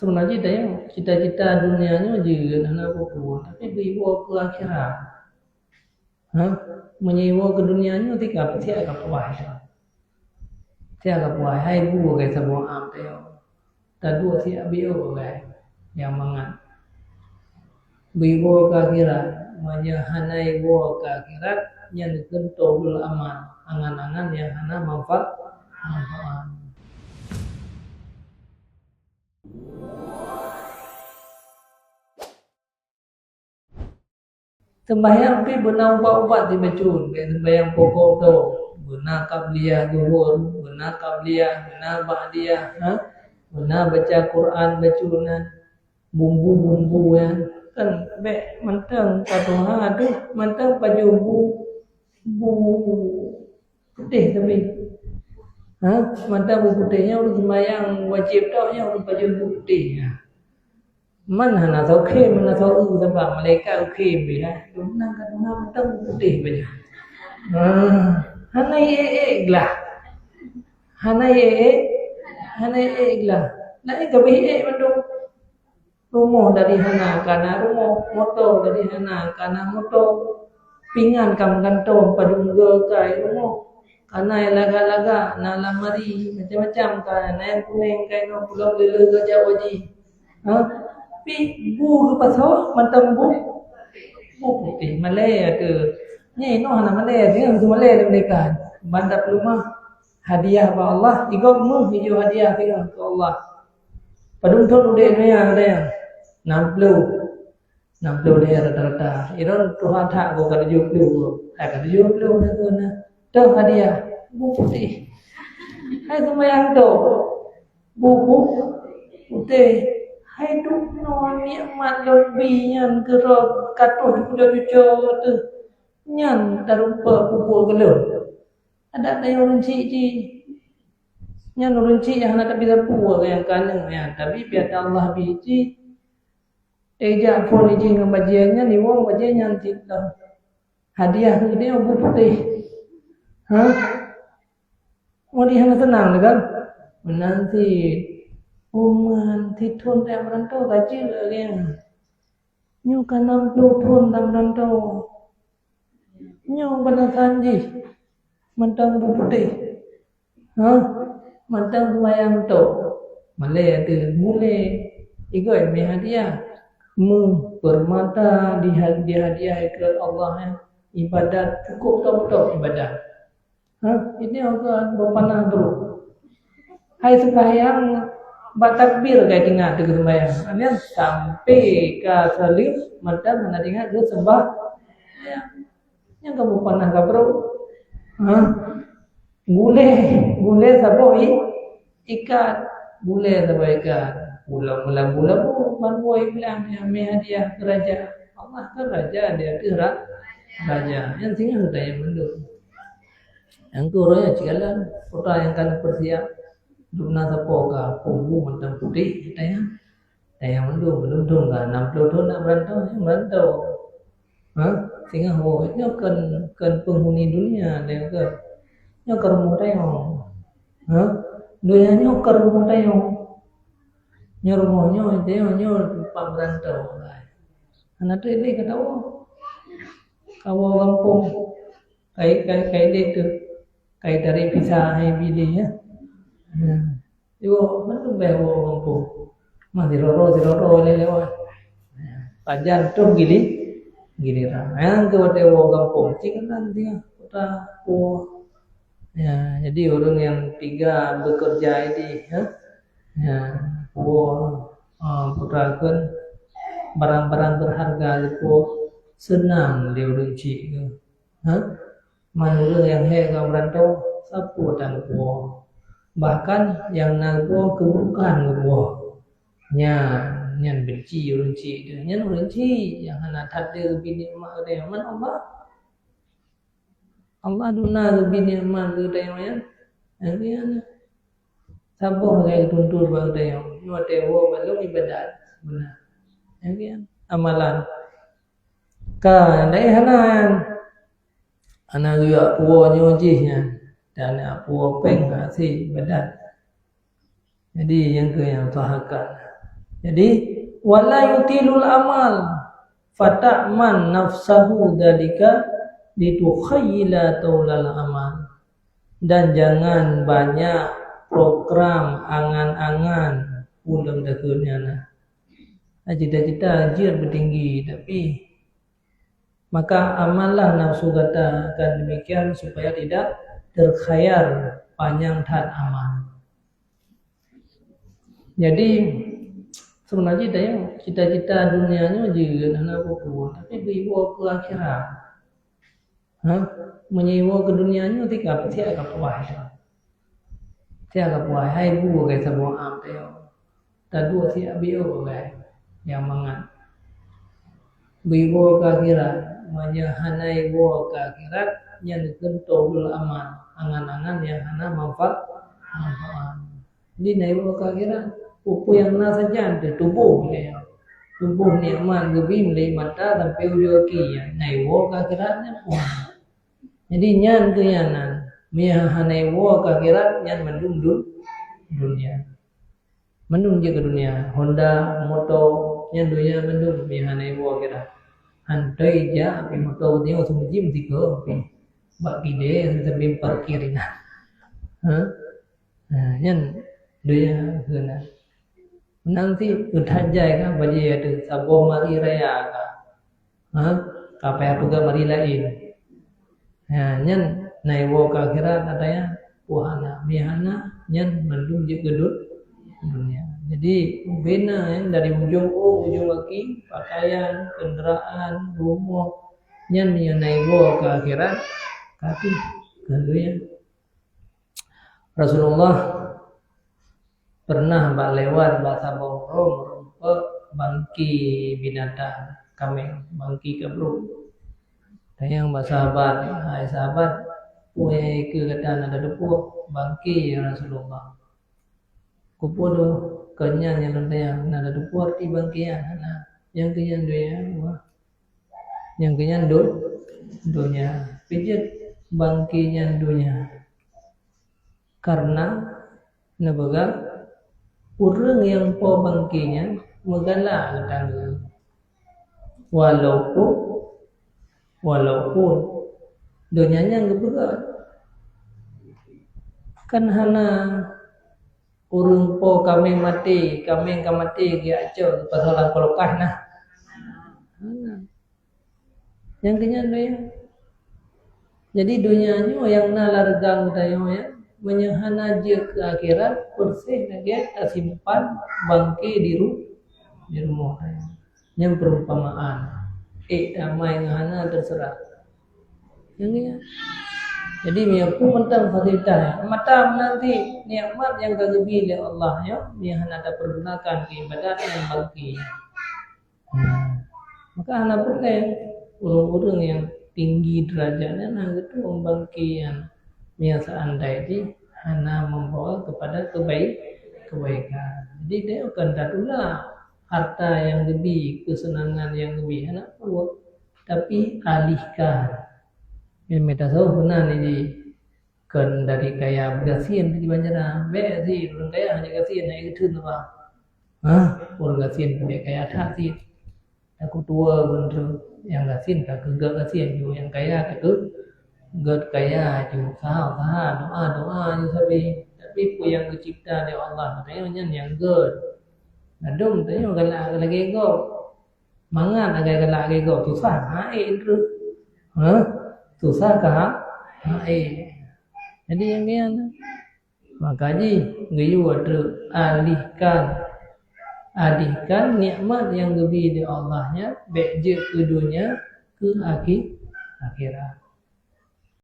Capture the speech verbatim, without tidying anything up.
Sebenarnya dah, cita-cita dunia nyoe jeuet hana peue-peue, tapi beuiwoe keu akhirat. Ha? Meunyoe iwoe keu dunia nyoe, tiga peusiap ka puas. Tiga ka puas, hai bu kai saboh am teuh. Taduek siap biôh kai nyang mangat. Beuiwoe keu akhirat, meunyoe hana iwoe keu akhirat, nyan keuntô beuamal, angan-angan nyang hana manfa-, manfaat. Seumbahyang pih beuna ubat-ubat sibacut, bèk seumbahyang pokok tho. Beuna qabliyah zuhur, beuna qabliyah, beuna ba'diyah, ha? Beuna baca Quran bacut nyan, bumbu-bumbu nyan. Kan bèk mantong ka tuha tu, mantong pajoh bu, bu putéh sabe. Ha? Mantong bu putéh nyan ureueng seumbahyang wajéb tho, nyan ureueng pajoh bu putéh nyan. Man hana soe khém, hana soe eu, sabab malaikat khém beh, ha. Dum nang ka dum mantong putéh beh. Ha, hana ék-ék glah. Hana ék-ék, hana ék glah. Laén ka beh ék mandum. Rumoh dari hana ka na rumoh, moto dari hana ka na moto. Pingan ka meugantung padum goe kai rumoh. Ka na nyang lagak-lagak, na lamari, macam-macam ka na, na nyang kunéng ka inoe, pulang lé-lé gajak waji. Ha? Pi bu geupasoe mantong bu, bu putéh malèe ateueh. Nyan inoe hana malèe, singoh su malèe lé malaikat. Ban tapeuleumah hadiah bak Allah, igob meuh ijo hadiah singoh keu Allah. Padum thon udép donya katanya? Nam ploh. Nam ploh lhèe rata-rata. Iron tuha that goe ka tujoh ploh. Hai ka tujoh ploh na keu na. Toh hadiah. Bu putéh. Hai seumayang toh. Bu, bu putéh. Hai dum nyoe nikmat lôn bi nyan keu droe ka toh cucoe-cucoe teuh. Nyan tarumpok pupuk keu lôn. Adak tanyoe ureueng chik jih. Nyan ureueng chik nyang hana tabi sapeue nyang ka aneuk nyan. Tapi pih ata Allah bi cit. Ijak phon ijih ngon bajèe nyan, iwoe bajèe nyan cit lom. Hadiah keu geutanyoe bu putéh. Ha? Ngon di hana seunang lé kan? Meunan cit. Uman sithon tajak meuranto ka jeuet lagèe nyan. Nyoe ka nam ploh thon tameurantô. Nyoe balasan jih mantong bu putéh. Ha? Mantong seumayang tok. Malèe ateueh gulèe. Igoe mé hadiah. Meuh, peurmata di ha-, di hadiah keu Allah, eh. Ibadat, cukup top-top ibadat. Ha, ini orang berpanah bro. Hai sembahyang, bak takbir ka ingat keu sembahyang. Nyan sampai ka saleuem, mantong hana ingat keu sembah-, nyan ka berpanah ka bro. Ha? Gulèe, gulèe saboh i-, ikat, gulèe saboh ikat. Ulang-ulang bulan, oh, ban boh ilang nyang mé hadiah keu raja. Allah kan raja, dia tu ra-, raja. Nyan singoh tayang mandum. Nyang tu roh nyan cit kalon, peue nyang ka neupersiap. Dum na sapo ka, punggu mantong putéh, tayang. Tayang mandum, mandum ka, nam ploh thon nak meuranto, meuranto. Ha? Singoh woe, nyoe kon, kon penghuni dunia, dia ke. Nyoe ka rumoh tayong. Ha? Dunia nyoe ka rumoh tayong. Nyoe rumoh nyoe, tayong nyoe teumpat meuranto. Hana trép lé ka tawoe. Ka woe gampông. Kai, kai, kai lé teuh. Kai tarek visa hai bi lé, ya. Ya. Iwoe, mantong bèe woe gampông. Mah siroro-siroro lé lewat. Ya. Pajan troh gili-, giliran. Nyang keu watèe woe gampông, cit keunan singoh kota woe. Ya, jadi ureueng nyang tiga bekerja ini, ya. Ya, woe, ah, peue kheun barang-barang berharga lé po seunang lé ureueng chik. Ha? Man ureueng nyang hék ka meuranto, sapeue tan geupuwoe. Bahkan nyang na geupuwoe keuburukan geupuwoe. Nyan, nyan benci ureueng chik teuh. Nyan ureueng chik nyang hana that lé geubri nikmat geutanyoe. Man Allah, Allah dum na geubri nikmat geutanyoe nyan. Nyan, nyan. Saboh lagèe geutuntot bak geutanyoe. Nyoe watèe woe mandum ibadat. Beuna. Nyan, nyan. Amalan. Ka, laén hana nyan. Hana geuyue puwoe nyoe jih nyan. Dan puwoe péng hase ibadat. Jadi, nyang keu nyang usahakan. Jadi, wala yutilul amal, fata'man nafsahu dalika litukhayyila taulal amal. Dan jangan banyak program angan-angan ulôn dahulu nyan. Nah, cita-cita jeuet beutinggi, tapi maka amallah nafsu gata akan demikian supaya tidak terkhayal panjang that amal. Jadi, sebenarnya dah ya, cita-cita dunia nyoe jeuet hana peue-peue, tapi beuiwoe keu akhirat. Ha? Meunyoe iwoe keu dunia nyoe tika, siat ka puas. Siat ka puas, hai bu kai saboh am teuh. Taduek siat biôh kai nyang mangat. Beuiwoe keu akhirat, meunyoe hana iwoe keu akhirat, nyan keuntô beuamal, angan-angan nyang hana manfa-, manfaat. Jadi na iwoe keu akhirat, peue-peue nyang na sajan teuh tuboh lé. Tuboh nikmat geubi mulai mata sampai ujong gaki, na iwoe keu akhirat nyan peue. Jadi nyan keuh nyan nan, meunyoe hana iwoe keu akhirat nyan mandum dun-, dunia. Mandum jeuet keu dunia, Honda, moto, nyan dunia mandum, meunyoe hana iwoe keu akhirat. Hantoi jak, api moto nyoe seumeujim siko, api bak kidée sambil parkir inan. Ha? Ha, nyan dunia keunan. Nang si keu that jai ka bajée ateueh saboh mari raya ka. Ha, ka payah peugah mari laén. Ha, nyan na iwoe keu akhirat, ada nyan peue hana, mi hana, nyan mandum jeuet keu du-, dunia. Jadi, ubena nyan dari ujong ôk, ujong gaki, pakaian, kendaraan, rumoh, nyan meunyoe na iwoe keu akhirat, tapi keu dunia. Rasulullah pernah bak lewat bak saboh rhueng rumpok bangke binatang, kaméng, bangke kabru. Tanyong bak sahabat, "Hai sahabat, peue nyang keu gata na tateupeue bangke, ya Rasulullah?" "Keupeue doh keu nyan nyang lôn tanyong, na tateupeue arti bangke nyan?" "Hana, nyang keu nyan donya, wah." Nyang keu nyan do-, donya. Pijeuet bangke nyan donya. Karena neupeugah ureuëng nyang po bangke nyan meugalak geutanggong. Walaupun, walaupun donya nyan geupeugah. Kan hana ureuëng po kaméng maté, kaméng ka maté geujak cok pasang lam kulkas na. Hana. Nyang keu nyan donya. Jadi donya nyoe nyang na lam reugang geutanyoe nyan, meunyoe hana jeuet keu akhirat, persis lagée tasimpan bangke di ru-, di rumoh tanyoe. Nyan perumpamaan. Ék damai ngon hana teuseurah. Nyang keu nyan. Jadi meunyoe peue mantong fasilitas nyan, mata meunanti nikmat nyang ka geubi lé Allah nyoe, meunyoe hana tapergunakan keu ibadat nyan bangke. Nah, maka hana peureulée ureuëng-ureuëng nyang tinggi derajat nyan na geutueng bangke nyan, meunyoe seandai jih hana membawa kepada kebaik-, kebaikan. Jadi, dia akan tatulak harta nyang geubi, keuseunangan nyang geubi, hana peue, tapi alihkan. Ilmu tasawuf beuna ni di Kon dari kaya beugasien di banjara. Bék sit ureuëng kaya hana gasien, hana geutheun apa. Hah? Ureuëng gasien bék kaya that sit. Takue tuwoe beunreuk nyang gasien ka keu gét gasien ju, nyang kaya ka keu gét kaya ju. Usaha-usaha, doa-doa ju sabe. Tapi peue nyang geucipta lé Allah, tanyoe nyan nyang gét. Ladôm tanyoe galak lagée gob. Mangat lagée galak lagée gob, susah ka hana ék treuk. Hah? Susah ka hana ék. Jadi nyang nyan, maka jih geuyue treuk alihkan, alihkan nikmat nyang geubi lé Allah nyan bék jeuet keu donya, keu akhi-, akhirat.